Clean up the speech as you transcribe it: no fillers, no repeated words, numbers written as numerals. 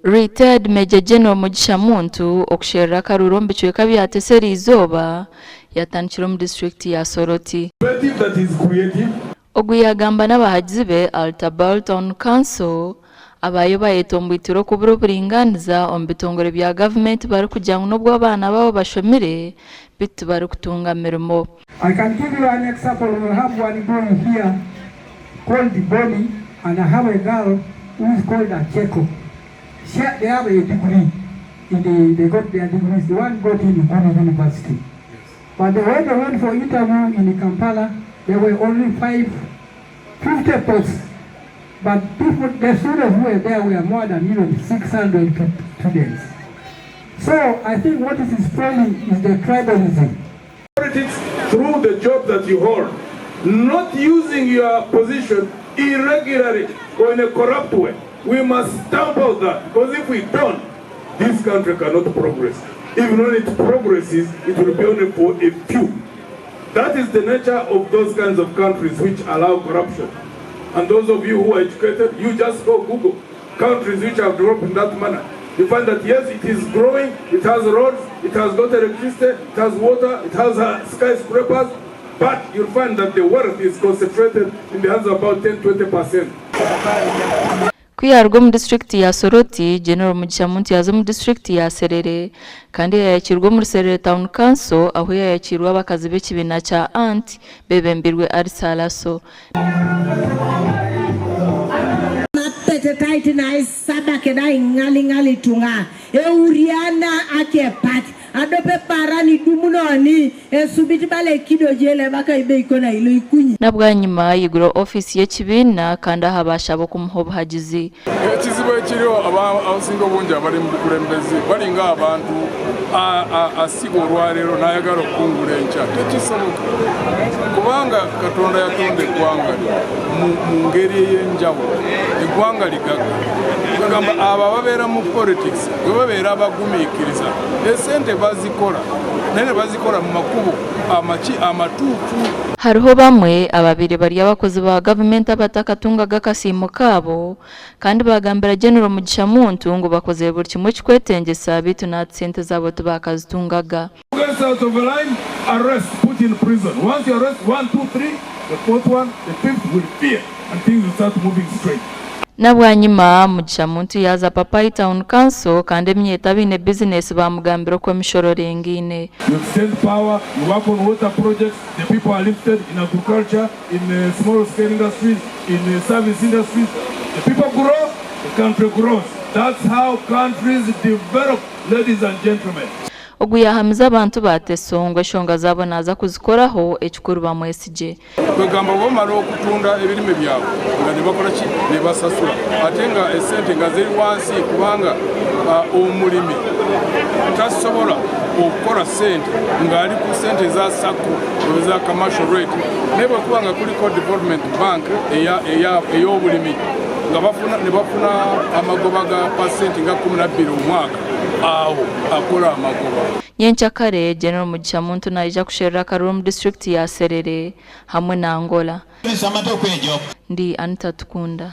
Retired Major General Mugisha Muntu okusherura akaruuru omu bicweka bya Teso eriizooba yatandikire omu disiturikiti ya Soroti. Creative that is creative. Ogu yaagamba n'abahagizi be Altabal Town Council abaayo bayetomboitire okubura oburingaaniza omu bitongore bya gavumenti barikugira ngu n'obu abaana baabo bashomire beitu tibarikutunga mirimo. I can give you an example, we have one boy here called Bonny and I have a girl who is called Acheko. She, they have a degree in the, they got their degrees, the one got in Gulu University. But when they went for interview in Kampala, there were only five, 50 posts. But people, the students who were there were more than even 600 students. So I think what is failing is the tribalism. Politics through the job that you hold, not using your position irregularly or in a corrupt way. We must stamp out that because if we don't, this country cannot progress. Even when it progresses, it will be only for a few. That is the nature of those kinds of countries which allow corruption. And those of you who are educated, you just go Google countries which have developed in that manner. You find that yes, it is growing, it has roads, it has got electricity, it has water, it has skyscrapers, but you'll find that the wealth is concentrated in the hands of about 10 20%. Ku yaaruga omu disiturikiti ya Soroti, General Mugisha Muntu yaaza omu disiturikiti ya Serere kandi yaayakiirwa omuri Serere Town Council ahu yaayakiirwa abakazi b'ekibiina kya Aunt beebembirwe Alice Alaso. Na bwanyima yaigura ofiisi y'ekibiina kandi aha baashaba okumuha obuhagizi. Ekizibu ekiriho abasinga obungi abari omu bukurembezi bari nk'abantu asiga orwareero nayagara okukungura enkya. Tekisoboka kubanga Katonda yatonda eggwanga lye mu ngeri ey'enjawulo. Eggwanga ligaga. Kugamba abo ababeera mu politics bwe babeera abagumiikiriza esente bazikora naye nebazikora mu makubo amaki amatuufu. Hariho bamwe ababaire bari abakozi ba gavumenti abatakatungaga akasiimo kaabo kandi baagambira General Mugisha Muntu ngu bakozire buri kimwe ekikwetengyesa beitu nahati sente zaabo tibaakazitungaga. Gets out of a line, arrest, put in prison. Once you arrest one, two, three, the fourth one, the fifth will fear and things will start moving straight. Na bwanyima, Mugisha Muntu yaaza Papayi Town Council kandi eminyeeto abaine bizinesi baamugambira oku emishoro erengaine. You extend power, you work on water projects, the people are lifted in agriculture, in small scale industries, in service industries, the people grow, the country grows. That's how countries develop ladies and gentlemen. Ogu yaahamiza abantu ba Teso ngu enshonga zaabo naaza kuzikoraho, ekikuru bamwesigye. Kwegamba bwebamara okutunda ebirime byabwe nga nebakora ki? Nebasasura ate nga esente nga ziri wansi kubanga omurimi tasobora okukora sente nga ari ku sente eza sacco oba eza commercial rate naye bwekuba nga kuliko development bank eyoburimi nga bafuna nebafuna amagoba ga pasenti nga 12 omwaka aho akora amagoba. Nyenkyakare, General Mugisha Muntu naija kusherura akaruru omu disiturikiti ya Serere hamwe na Angola. Ndi Anita Tukunda.